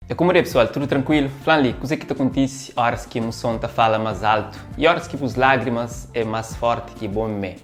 É kumodé pessoal, tudu trankuilu? Flan li, kuzê ki ta kontise óras ki emoson ta fala más altu i óras ki bus lágrimas é más fórti ki bo mê?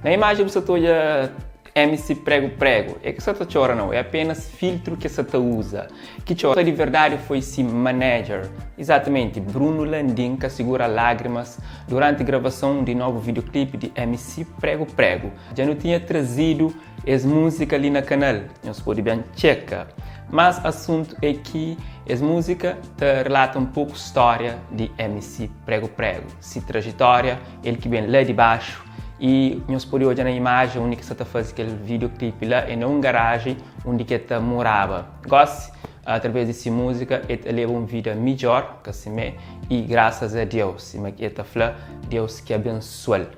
Na imajen bu sta ta odja MC Prego Prego, é ka sta ta txora nau, é apenas filtru ki el sta ta uza. Ki txora di verdadi foi si manager, izatamenti Bruno Landim ka sigura lágrimas duranti gravason di novu videoclip di MC Prego Prego. Dja nu tinha trazidu es múzika li na kanal, nhos pode ben txeka. Mas asuntu é ki es múzika ta relata un poku stória di MC Prego Prego, si trajitória, el ki ben la di baxu i nhos pode odja na imajen undi ki sta ta faze kel videoclip la é na un garajen undi ki el ta moraba. Gósi, através di si múzika el ta leba un vida midjór, ka simé, i grasas a Deus, sima ki el ta fla, Deus ki abensua-l.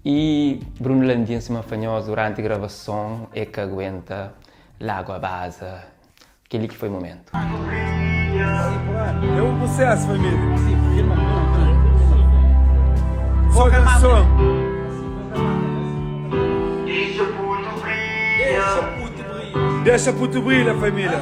I Bruno Landim sima fla nhos duranti gravason e ka aguenta lagua baza kel-li ki foi momentu. É um processo família. Só canção. Deixa puto brilha família.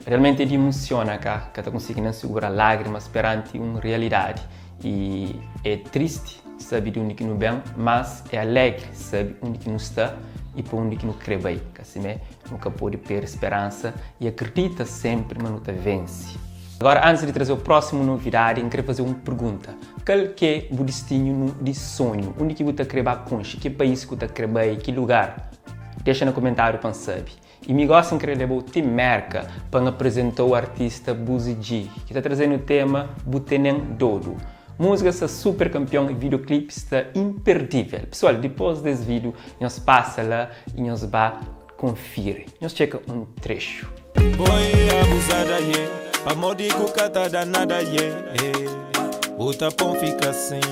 Realmenti é di imusiona ka ka ta konsigi nen sigura lagrimas peranti un realidadi i é tristi sabe di undi ki nu ben mas é alegri sabe undi ki nu sta i pa undi ki nu kre bai ka simé nu ka pode perde speransa i akredita senpri ma nu ta vense. Agora antis di traze-u prósimu novidadi N kre faze-u un pergunta kal ke bu distinu di sonhu undi ki bu ta kre ba konxe ki país ku ta kre bai ki lugar dexa na komentariu pa N sabe. I mi gosi N kre leba-u ti Merka pa N aprezenta-u artista Buzy G, ki ta traze-nu tema Bu Tene-m Dodu. Múzika sta super kanpion i videoclip sta imperdível. Pesoal, dipôs des vídiu nhos pasa la i nhos ba konfiri. Nhos txeka un trexu. Bo é abuzada, ye Pamodi ku ka ta da nada, ye Bu ta pon fika sin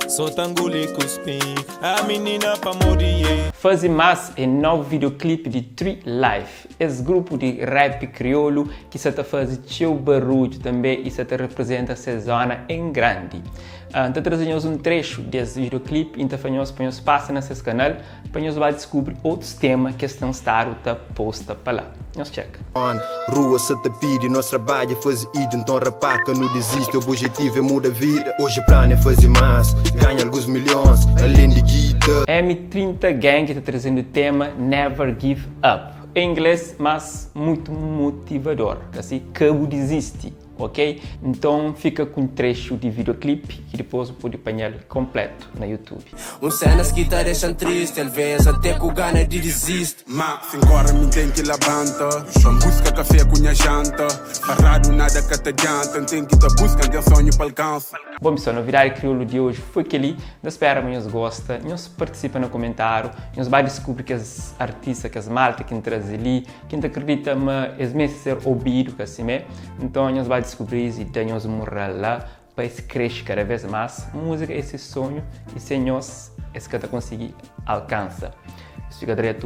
So ta nguli kuspin Ah minina pamodi ye. Faze Más é novu videoclip di Tree Life, es grupu di rap kriolu ki sa ta faze txeu barudju tanbe i sa ta reprezenta ses zona en grandi. N ta traze nhos un trexu des videoclip i N ta fla nhos pa nhos pasa na ses kanal Pa nhos ba diskubri otus tema ki es ten stadu ta posta pa la. Nhos txeka. On, rua sa ta pidi, nos trabadja é faze idju Nton rapá ka nu dizisti, obojetivu é muda vida Oji planu é faze más, ganha alguns milhons Alén di guita. M30 Gang ta trazendu tema Never Give Up, em inglês, mas mutu motivador, asi ka bu dizisti. Ok nton fika ku un trexu di videoclip ki dipos bu pode panhal completo na youtube. Un cenas ki ta dexan triste alvez ate ku gana di diziste. Ma si nkora mi ten ki labanta Pa nbuska kafe ku nha janta Paradu nada ka ta dianta N ten ki ta buska, n ten sonhu pa alkansa. Bon pessoal, novidadi kriolu di oji foi kel-li. N ta spera ma nhos gosta. Nhos partisipa na komentáriu, nhos ba diskubri kes artista, kes malta ki N traze li. Ki N ta kridita ma es meste ser obidu, ka simé? Nton nhos ba diskubri-s i da nhos mural la pa es krexe kada vez más. Múzika é ses sonhu i sen nhos es ka ta konsigi alkansa. Nhos fika dretu.